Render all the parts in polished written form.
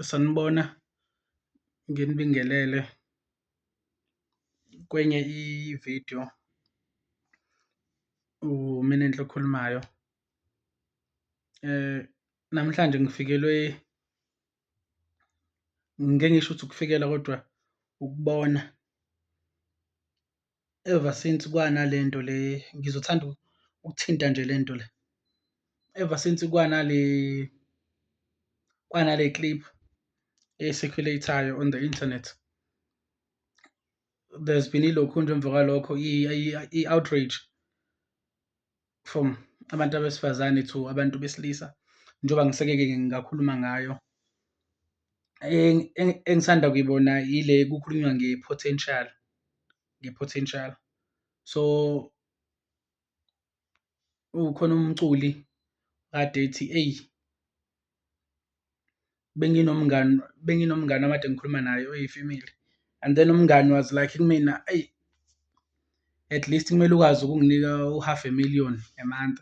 Sanibona, nginibingelele kwenye ividiyo uMinenhle okhulumayo. Namhlanje ngifikelwe, ngeke ngisho ukuthi ukufikelwa kodwa ukubona ever since kwanale nto le, ngizothanda ukuthinta nje le nto le. Ever since kwanale, kwanale clip e-circulate-ayo on the internet, there's been ilokhunja emva kwalokho i-outrage from abantu abesifazane to abantu besilisa, njengoba ngiseke-ke ngakhuluma ngayo. Engisanda kuyibona ile kukhulunywa nge-potential, nge-potential. So, kukhona umculi okade ethi eyi, benginomngani, benginomngani wami ekade ngikhuluma naye oyi-female and then umngani was like kumina, eyi at least kumele ukwazi ukunginika u-half a million a month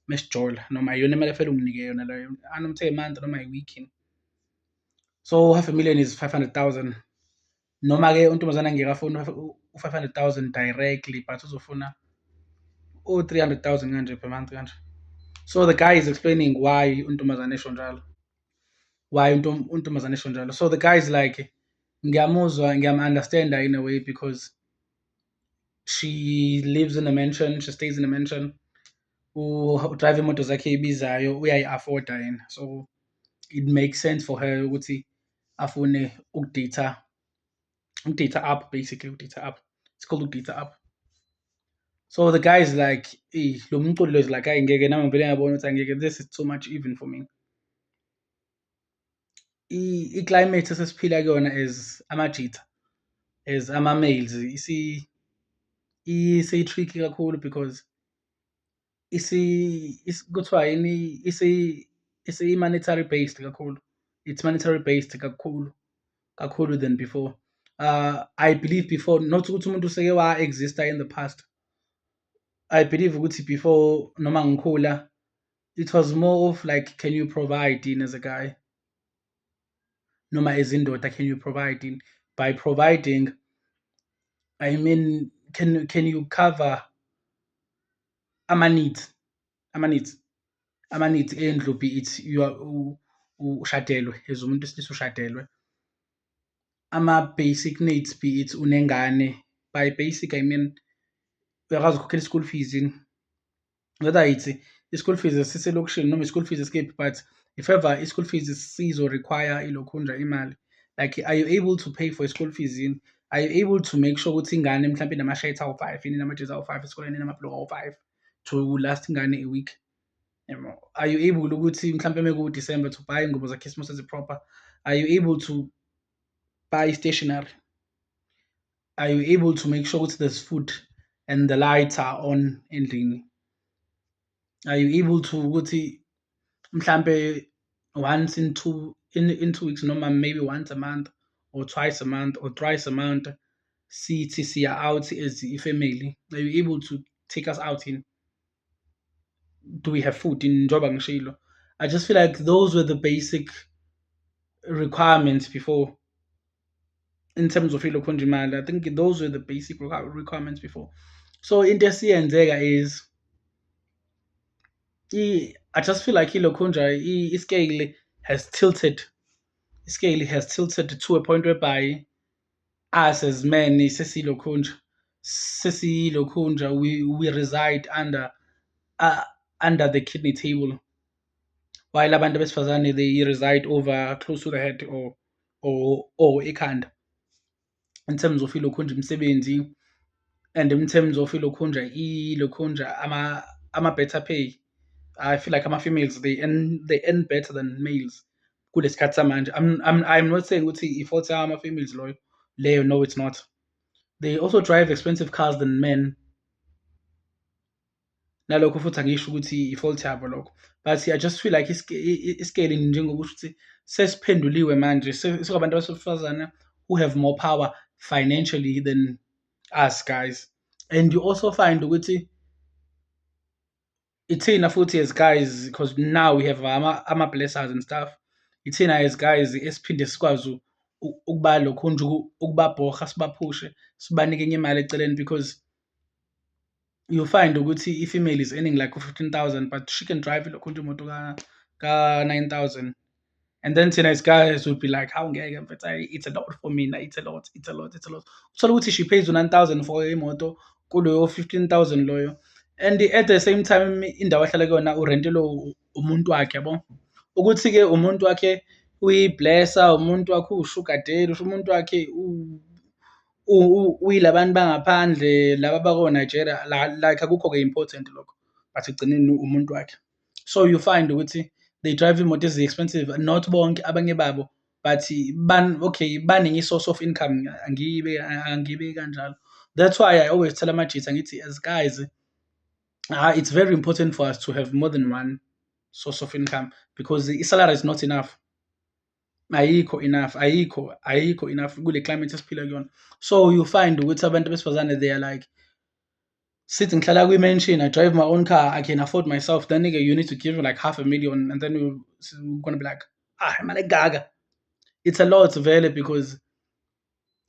mesijola noma iyona imali ekufanele unginike yona leyo, noma uthe a month noma a week yini. So, u-half a million is 500,000 noma-ke untombazane angeke afune u-500,000 directly but uzofuna o-300,000 kanje per month kanje. So the guy is explaining why untombazane esho njalo, why untombazane esho njalo. So the guy is like, ngiyamuzwa, ngiyam-understand-a in a way because she lives in a mansion, she stays in a mansion, u-drive-a iy'moto zakhe ey'bizayo, uyayi-afford-a yena. So it makes sense for her ukuthi afune uku-date-a, uku-date-a up basically, uku-date-a up, it's called uku-date-a up. So the guy is like, eyi lo mculi lo is like, hhayi ngeke nami ngivele ngiyabona ukuthi angeke, this is too much even for me. I-climate esesiphila kuyona as amajitha, as ama-males isi-tricky kakhulu because kuthiwa yini, isi-monetary based kakhulu, it's monetary based kakhulu, kakhulu than before. I believe before, not ukuthi umuntu useke wa-exist-a in the past. I believe ukuthi before noma ngikhula it was more of like, can you provide yini as a guy? Noma as indoda, can you provide yini? By providing, I mean, can you cover ama-needs, ama-needs, ama-needs endlu, be it you are ushadelwe as umuntu wesilisa ushadelwe. Ama-basic needs, be it unengane, by basic I mean uyakwazi ukukhokhela i-school fees yini? Whether it's i-school fees esiselokishini noma i-school fees esikephi, but if ever i-school fees sizo-require ilokhunja imali, like are you able to pay for i-school fees yini? Are you able to make sure ukuthi ingane mhlampe inama-shirt awu-five yini, inamajezi awu-five esikoleni, inamabhuluku awu-five to last ingane a week? Yabo? Are you able ukuthi mhlampe meku-December to buy iy'ngubo zakhisimusi ezi-proper? Are you able to buy stationery? Are you able to make sure ukuthi there's food and the lights are on endlini? Are you able to ukuthi mhlampe once in 2 weeks noma maybe once a month or twice a month or thrice a month sithi siya out as i-family, are you able to take us out yini? Do we have food njengoba ngishilo? I just feel like those were the basic requirements before in terms of ilokhunja imali. I think those were the basic requirements before. So into esiyenzeka is I just feel like ilokhunja i-scale has tilted, i-scale has tilted to a point whereby us as men sesilokhunja, sesilokhunja we reside under the kidney table, while abantu besifazane they reside over close to the head or ekhanda in terms of ilokhunja imisebenzi and in terms of ilokhunja ilokhunja ama-better pay. I feel like ama-females they earn better than males kulesi khathi samanje. I'm not saying ukuthi i-fault yama-females loyo leyo, no, it's not. They also drive expensive cars than men. Nalokho futhi angisho ukuthi i-fault yabo lokho, but I just feel like i-scale njengoba usho ukuthi sesiphenduliwe manje, sekuwabantu besifazane who have more power financially than us guys. And you also find ukuthi ithina futhi as guys, because now we have ama-blessers and stuff. Ithina as guys esiphinde sikwazi ukuba lokhunja ukubabhoha sibaphushe, sibanike enye imali eceleni because you find ukuthi i-female is earning like u-15,000 but she can drive ilokhunja imoto ka-9,000 and then thina as guys would be like, hawu ngeke mfethu, hhayi it's a lot for mina, it's a lot, it's a lot, it's a lot. Uthole ukuthi she pays u-9,000 for imoto kuloyo 15,000 loyo and at the same time indawo ahlala kuyona urentela umuntu wakhe yabo. Ukuthi-ke umuntu wakhe uyi-blesser, umuntu wakhe uwu-sugar daddy, umuntu wakhe uyila bantu bangaphandle laba abako-Nigeria like akukho-ke important lokho but ekugcineni umuntu wakhe. So you find ukuthi they drive iy'moto ezi-expensive, not bonke abanye babo but okay, banenye i-source of income, angiyibeke angiyibeki kanjalo. That's why I always tell amajitha ngithi as guys, it's very important for us to have more than one source of income because i-salary is not enough. Ayikho enough, ayikho, ayikho enough kule climate esiphila kuyona. So you find ukuthi abantu besifazane they are like, sithi ngihlala kwi-mansion, I drive my own car, I can afford myself. Then nigga, you need to give like 500,000 and then you're gonna be like, ah, imali engaka. It's a lot vele because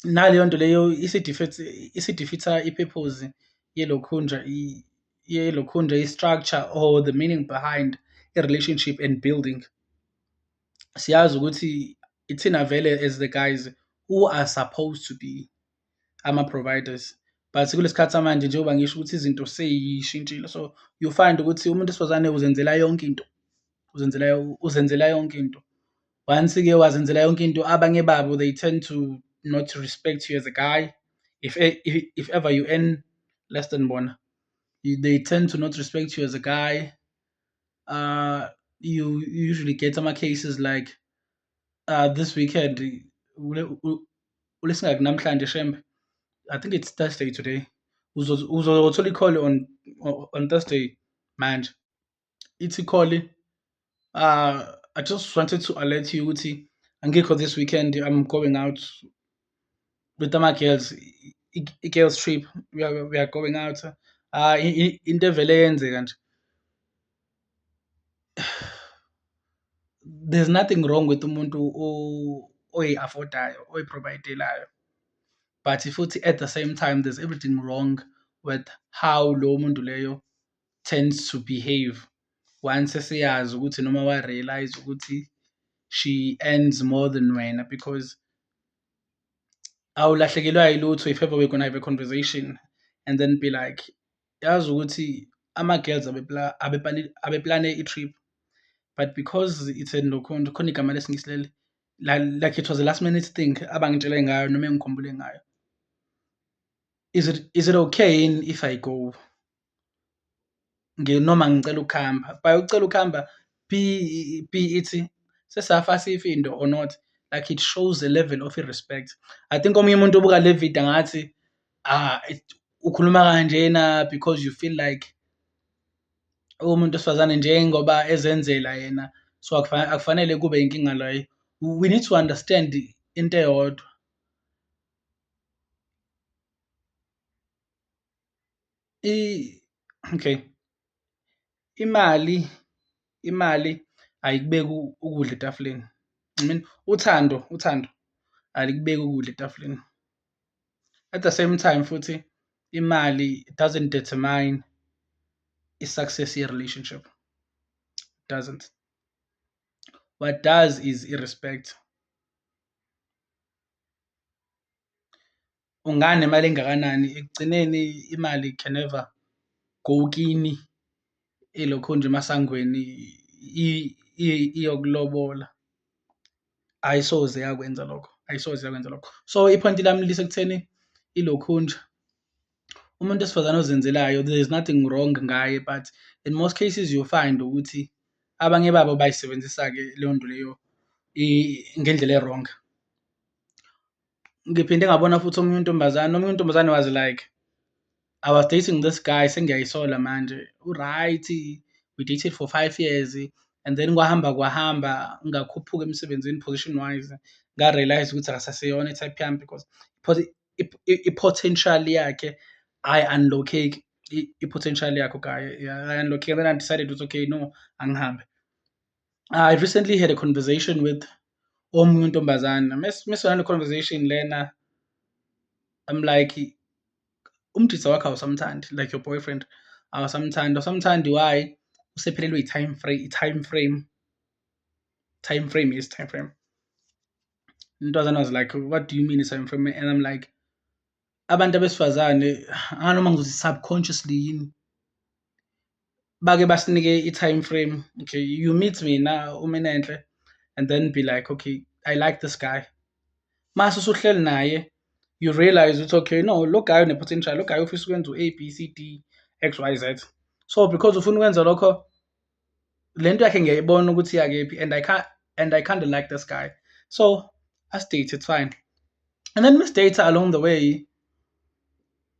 naleyo nto leyo isi-defeat-a i-purpose yelokhunja yelokhunja i-structure or the meaning behind i-relationship and building. Siyazi ukuthi ithina vele as the guys who are supposed to be ama-providers, but kulesi khathi samanje njengoba ngisho ukuthi izinto sey'shintshile, so you find ukuthi umuntu wesifazane uzenzela yonke into, uzenzela uzenzela yonke into. Once-ke wazenzela yonke into, abanye babo they tend to not respect you as a guy. If ever you earn less than bona, they tend to not respect you as a guy. You usually get ama-cases like this weekend, ulesingaki namhlanje shembe? I think it's Thursday today. Uzothola i-call on Thursday manje. Ithi i-call, I just wanted to alert you ukuthi angikho this weekend, I'm going out with ama-girls, i-girls trip, we are going out. Into evele yenzeka nje. There's nothing wrong with umuntu oyi-afford-ayo, oyi-provide-elayo, but futhi at the same time there's everything wrong with how lowo muntu leyo tends to behave once eseyazi ukuthi noma wa-realise ukuthi she earns more than wena, because awulahlekelwa yilutho if ever we're gonna have a conversation and then be like, yazi ukuthi ama-girls abeplane i-trip, but because it's in lokhunja, khona igama lesiNgisi leli, like it was a last minute thing abangitshele ngayo noma engikhumbule ngayo. Is it okay yini if I go? Noma ngicela ukuhamba, by ukucela ukuhamba be it sesafa sifindo or not, like it shows a level of respect. I think omunye umuntu obuka le video angathi ukhuluma kanjena because you feel like umuntu wesifazane njengoba ezenzela yena, so akufanele kube inkinga leyo. We need to understand into eyodwa. Okay, imali ayikubeki ukudla etafuleni. I mean, uthando alikubeki ukudla etafuleni. At the same time futhi imali doesn't determine i-success ye-relationship, doesn't. What does is i-respect. Unganemali engakanani ekugcineni imali can never go kini elokhunja emasangweni iyokulobola. Ayisoze yakwenza lokho, ayisoze yakwenza lokho. So i-point lami lisekutheni ilokhunja, umuntu wesifazane ozenzelayo there is nothing wrong ngaye, but in most cases you find ukuthi abanye babo bayisebenzisa-ke leyo nto leyo ngendlela e-wrong. Ngiphinde ngabona futhi omunye untombazane, omunye untombazane was like, I was dating this guy, sengiyayisola manje, u-right, we dated for 5 years and then kwahamba kwahamba ngakhuphuka emsebenzini position wise, nga-realise ukuthi akasaseyona i-type yami because i-potential yakhe ayi-unlock-eki, i-potential yakhe guy ayi-unlock-eki. Then I decided ukuthi okay no, angihambe. I recently had a conversation with omunye untombazana. Mesinale conversation lena, I'm like, umjitha wakho awusamthandi, like your boyfriend awusamthandi, awusamthandi why? Usephelelwe i-time frame, i-time frame, time frame, yes, time frame. Intombazane was like, what do you mean i-time frame? And I'm like, abantu abesifazane angazi noma ngizothi subconsciously yini, bake basinike i-time frame. Okay, you meet mina uMinenhle and then be like, okay, I like this guy. Mase usuhleli naye, you realize ukuthi okay, no, lo guy une-potential, lo guy ufisa ukwenza u-A, B, C, D, X, Y, Z. So because ufuna ukwenza lokho, le nto yakhe ngiyayibona ukuthi iyakephi and I kinda like this guy. So asi-date, it's fine. And then masi-date along the way,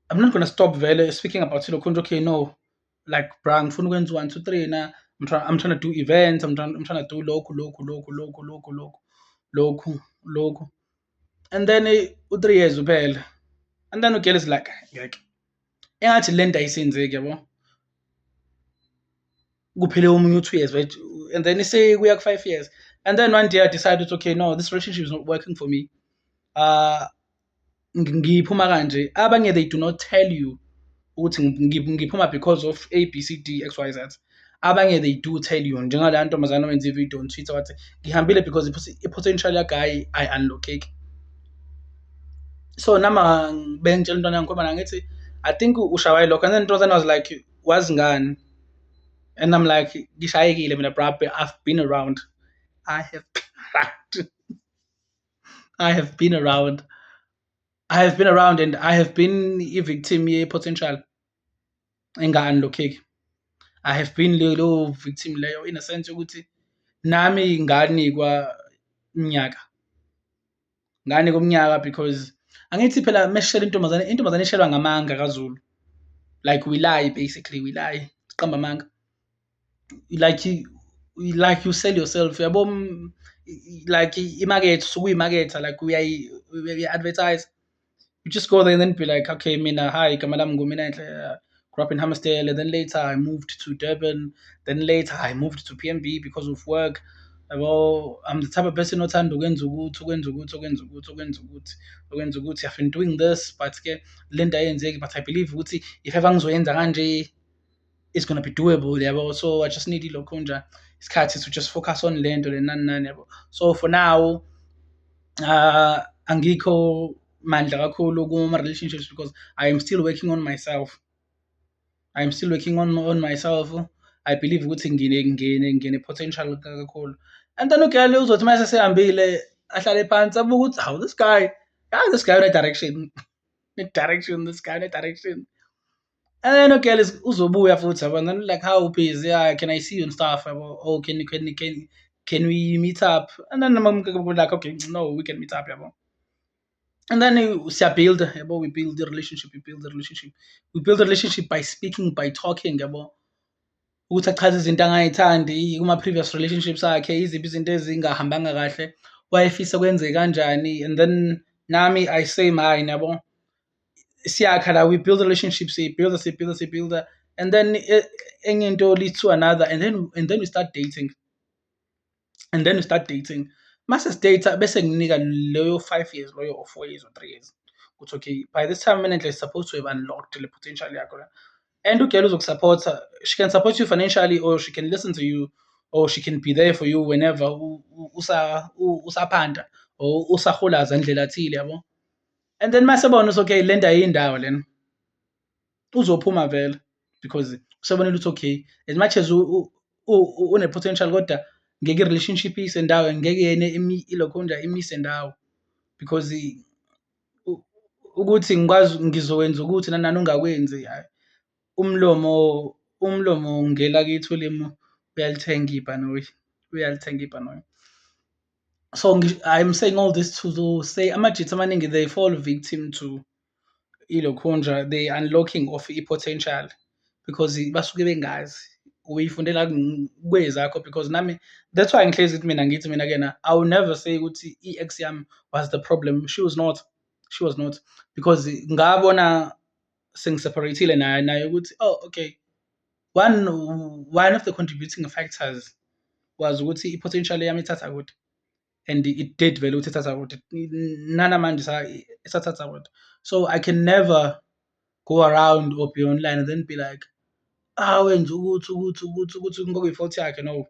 I'm not gonna stop vele speaking about ilokhu, okay, no, like bra, ngifuna ukwenza u-one, two, three na, I'm trying to do events, I'm trying to do lokhu, lokhu, lokhu, lokhu, lokhu, lokhu, lokhu, lokhu. And then u-3 years uphele. And then u-girl is like, ngeke. Engathi le nto ayisenzeki, yabo. Kuphele omunye u-2 years, right? And then sekuya ku-5 years. And then one day I decided, okay, no, this relationship is not working for me. Ngiphuma kanje. Abanye, they do not tell you ukuthi ngiphuma because of A, B, C, D, X, Y, Z. Abanye, they do tell you, njengaleya ntombazane owenza i-video on Twitter wathi ngihambile because i-potential ya-guy ayi-unlock-eki. So nama bengitshela umntwana ngikhuluma ngithi I think ushawa yilokho, and then intombazane was like, wazi ngani? And I'm like, ngishayekile mina bra, I've been around. I have been around. I have been around. I have been around and I have been i-victim ye-potential enga-unlock-eki. I have been leyo victim leyo in a sense yokuthi nami nganikwa iminyaka, nganikwa umnyaka because angithi phela mesishela intombazane, intombazane ishelwa ngamanga kaZulu, like we lie basically, we lie, siqamba amanga. Like you sell yourself, uyabo, like imakethe usuke uyimaketha, like uyayi-advertise. You just go there and then be like, okay, mina, hi, igama lami nguMinenhle, grew up in Hammarsdale, and then later I moved to Durban, then later I moved to PMB because of work. Yabo, I'm the type of person othanda ukwenza ukuthi, ukwenza ukuthi, ukwenza ukuthi, ukwenza ukuthi, ukwenza ukuthi. I've been doing this, but ke le nto ayenzeki, but I believe ukuthi if ever ngizoyenza kanje, it's gonna be doable, yabo. So I just need ilokhunja isikhathi to just focus on le nto le, nani nani, yabo. So for now, angikho mandla kakhulu kuma-relationships because I am still working on myself. I am still working on myself. I believe ukuthi ngine potential kakhulu. And then u-girl uzothi mase sehambile ahlale phansi abuke ukuthi hawu, this guy, ah, this guy une-direction, une-direction, this guy une-direction. And then u-girl uzobuya futhi, yabo, and then like, how busy, yeah, can I see you and stuff, yabo, oh, can we meet up? And then I'm like, okay, no, we can meet up, yabo. And then siya-build, yabo, we build the relationship, we build the relationship. We build the relationship by speaking, by talking, yabo. Ukuthi achaze izinto angayithandi kuma-previous relationships akhe, iziphi izinto ezingahambanga kahle, wayefisa kwenzeke kanjani, and then nami I say mine, yabo. Siyakha la, we build a relationship, siyi-build-a, siyi-build-a, siyi-build-a, and then enye into leads to another, and then we start dating. And then we start dating. Mase si-date-a bese nginika leyo 5 years loyo or 4 years or 3 years. Ukuthi okay, by this time Minenhle is supposed to have unlocked le potential yakho la. And u-girl uzoku-support-a, she can support you financially or she can listen to you or she can be there for you whenever usaphanda or usahulaza ndlela thile, yabo. And then mase ebona ukuthi okay, le nto ayiyindawo lena, uzophuma vele because usebonile ukuthi okay, as much as une-potential kodwa ngeke i-relationship iyise ndawo, ngeke yena ilokhunja imise ndawo because ukuthi ngikwazi ngizokwenza ukuthi nani nani ungakwenzi, hhayi, umlomo ngelakithi ulimi uyalithenga ibhanoyi, uyalithenga ibhanoyi. So I'm saying all this to say amajita amaningi, they fall victim to ilokhunja, the unlocking of i-potential because basuke bengazi, uyifundela kwezakho because nami that's why ngihlezi ngithi mina, ngithi mina kuyena, I will never say ukuthi i-ex yami was the problem. She was not, she was not, because ngabona sengi-separate-ile naye ukuthi oh okay, one of the contributing factors Wazi ukuthi i-potential yami ithatha kude and it did vele ukuthi ithatha kude, nanamanje isathatha kude. So I can never go around or be online and then be like, ah, wenza ukuthi ukuthi ukuthi ukuthi kwakuyi-fault yakhe, no.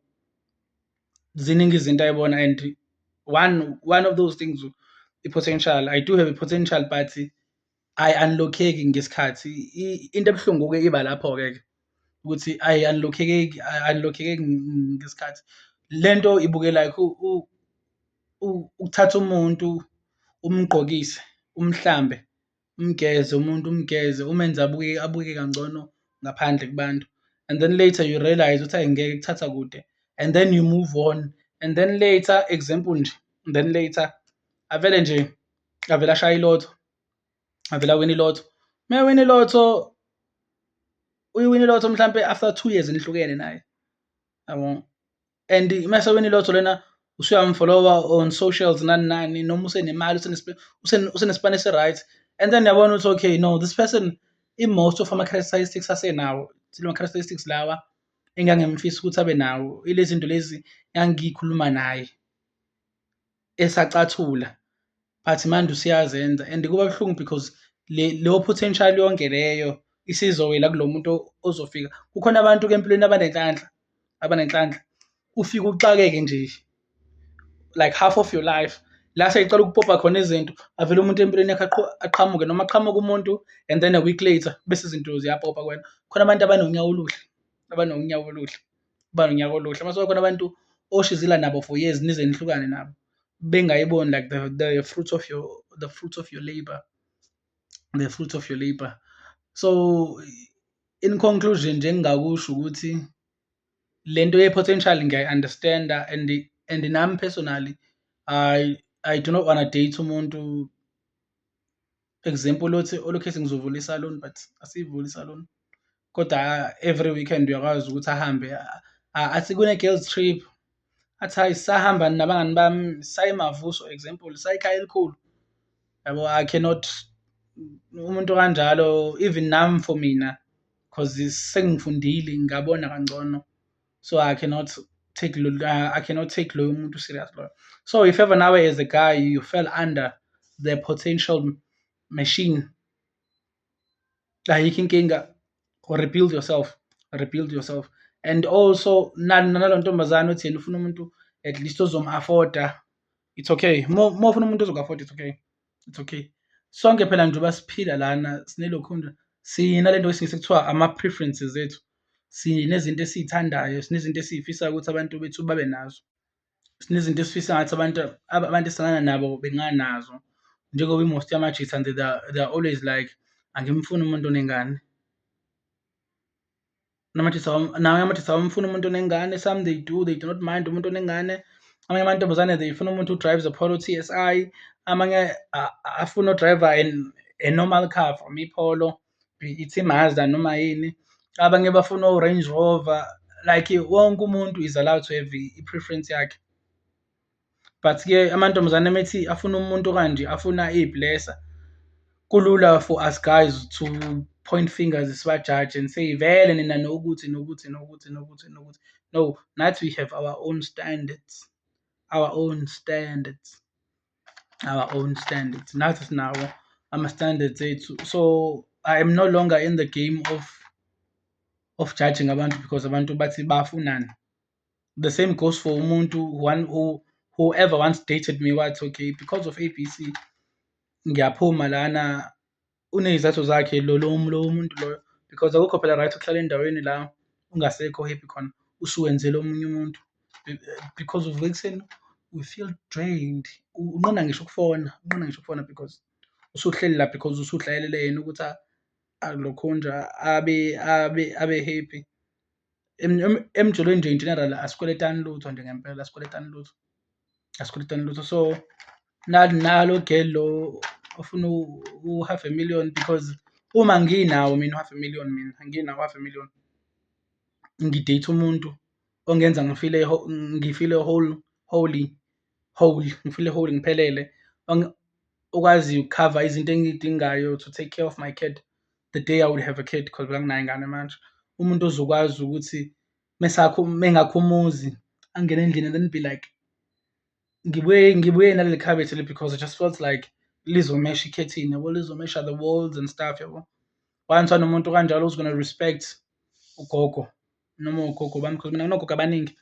Ziningi izinto ayibona and one of those things i-potential, I do have a potential but ayi-unlock-eki ngesikhathi. Into ebuhlungu-ke iba lapho-ke ke ukuthi ayi-unlock-ekeki, ayi-unlock-ekeki ngesikhathi. Lento ibuke like ukuthatha umuntu umgqokise, umhlambe, umgeze umuntu umgeze umenze abukeke abukeke kangcono ngaphandle kubantu and then later you realise ukuthi ayi ngeke kuthatha kude and then you move on and then later, example nje, and then later avele nje avele ashaye i-lotto, avele awine i-lotto. Uma ewina i-lotto, uyiwina i-lotto mhlampe after 2 years nihlukene naye, yabo. And mase ewina i-lotto lena usuyam-follow-a on socials nani nani noma usenemali usenesipani esi-right and then uyabona ukuthi okay, no, this person i-most of ama-characteristics asenawo, lama-characteristics lawa engangimfisa ukuthi abe nawo, ile zinto lezi engangikhuluma naye esacathula but manje usuyazenza and kuba buhlungu because leyo potential yonke leyo isizowela kulo muntu ozofika. Kukhona abantu-ke empilweni abanenhlanhla, abanenhlanhla, ufike uxakeke nje like half of your life, la sey'cala ukupopa khona izinto avele umuntu empilweni yakho aqhamuke noma aqhamuke umuntu and then a week later bese izinto ziyapopa kuwena. Khona abantu abanonyawo oluhle, abanonyawo oluhle, abanonyawo oluhle mase kuba khona abantu oshizila nabo for years nize nihlukane nabo bengayiboni like the fruit of your, the fruit of your labour, the fruit of your labour. So in conclusion nje engingakusho ukuthi lento ye-potential ngiyayi-understand-a and nami personally I do not wanna date umuntu, example othi olokhu ethi ngizovula i-salon but asiyivuli i-salon, kodwa every weekend uyakwazi ukuthi ahambe athi kune-girls trip, athi hhayi sisahamba nabangani bami sisaye eMavuso, example, sisaye ekhaya elikhulu, yabo. I cannot, umuntu okanjalo even nami for mina cause sengifundile ngabona kangcono, so I cannot take I cannot take loyo muntu serious loyo. So if ever nawe as a guy you fell under the potential machine, ayikho inkinga, rebuild yourself, rebuild yourself and also nalo ntombazane othi yena ufuna umuntu at least ozom-afford-a, it's okay. Uma ufuna umuntu ozoku-afford-a, it's okay, it's okay. Sonke phela njengoba siphila lana sinelokhunja, sinalento yesiNgisi ekuthiwa ama-preferences ethu, sinezinto esiy'thandayo, sinezinto esiy'fisayo ukuthi abantu bethu babe nazo, sinezinto esifisa ngathi abantu esithandana nabo benganazo. Njengoba i-most yamajita they are always like, angimfuni umuntu onengane. Namanye amajita awamfuni umuntu onengane, some they do, they do not mind umuntu onengane. Amanye amantombazane they funa umuntu who drives a Polo T_S_I, amanye afuna o-drive-a a normal car from i-Polo, be it i-Mazda noma yini. Abanye bafuna o-Range Rover, like wonke umuntu is allowed to have i-preference yakhe. But-ke amantombazane uma ethi afuna umuntu okanje, afuna i-blesser, kulula for us guys to point fingers siba-judge-e and say vele nina nokuthi nokuthi nokuthi nokuthi nokuthi. No, nathi we have our own standards, our own standards, our own standards. Nathi sinawo ama-standards ethu. So I am no longer in the game of judging abantu because abantu bathi bafunani. The same goes for umuntu one who whoever once dated me wathi okay, because of A_B_C ngiyaphuma lana, uney'zathu zakhe lo lowo muntu loyo because akukho phela right ukuhlala endaweni la ungasekho happy khona usuwenzela omunye umuntu because uvuka ekuseni you feel drained, unqena ngisho ukufona, unqena ngisho ukufona because usuhleli la because usuhlalele yena ukuthi alokhunja abe happy. Emjolweni nje in general asikweletani lutho nje ngempela, asikweletani lutho, asikweletani lutho. So nalo girl lo ofuna u-half a million because uma nginawo mina u-half a million, mina anginawo u-half a million, ngi-date-a umuntu ongenza ngi-feel-e ngi-feel-e whole, wholly, whole, ngi-feel-e whole ngiphelele, okwaziyo ukukhava izinto engiy'dingayo to take care of my kid the day I would have a kid cause anginayo ingane manje. Umuntu ozokwazi ukuthi mengakha umuzi Angene endlini and then be like, ngibuye naleli khabethe le because I just felt like lizomesha ikhethini yabo, lizomesha the walls and stuff yabo. Once wanomuntu okanjalo who's gonna respect ugogo noma ogogo bami cause mina nginogogo abaningi,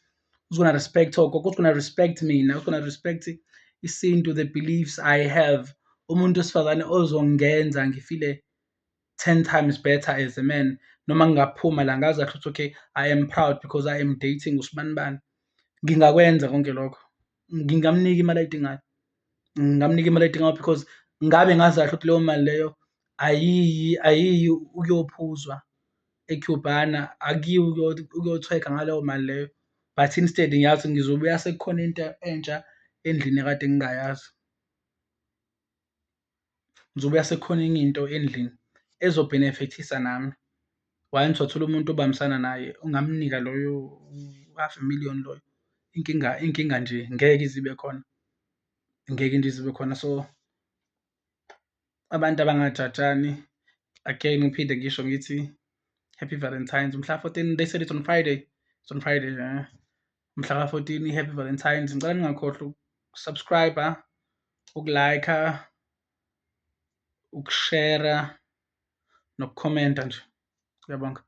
who's gonna respect ogogo, who's gonna respect mina, who's gonna respect isintu, the beliefs I have. Umuntu wesifazane ozongenza ngifile 10 times better as a man noma ngingaphuma la ngazi kahle ukuthi okay, I am proud because I am dating usibanibani. Ngingakwenza konke lokho, ngingamnika imali ayidingayo, ngingamnika imali ayidingayo because ngabe ngazi kahle ukuthi leyo mali leyo ayiyi ayiyi ukuyophuzwa eCubana, akuyiwe ukuyothwekha ngaleyo mali leyo but instead ngiyazi ngizobuya sekukhona into entsha endlini ekade ngingayazi. Ngizobuya sekukhona enye into endlini ezo-benefit-isa nami. Once wathola umuntu obambisana naye ungamnika loyo half a million loyo, inkinga inkinga nje ngeke ize ibe khona, ngeke nje ize ibe khona. So, abantu abangajajani, again ngiphinde ngisho ngithi happy Valentine's, mhla 14, they said it's on Friday, it's on Friday mhla ka-14, happy Valentine's. Ngicela ningakhohlwa uku-subscribe-a, uku-like-a, ukushera nokukhomenta nje. Ngiyabonga.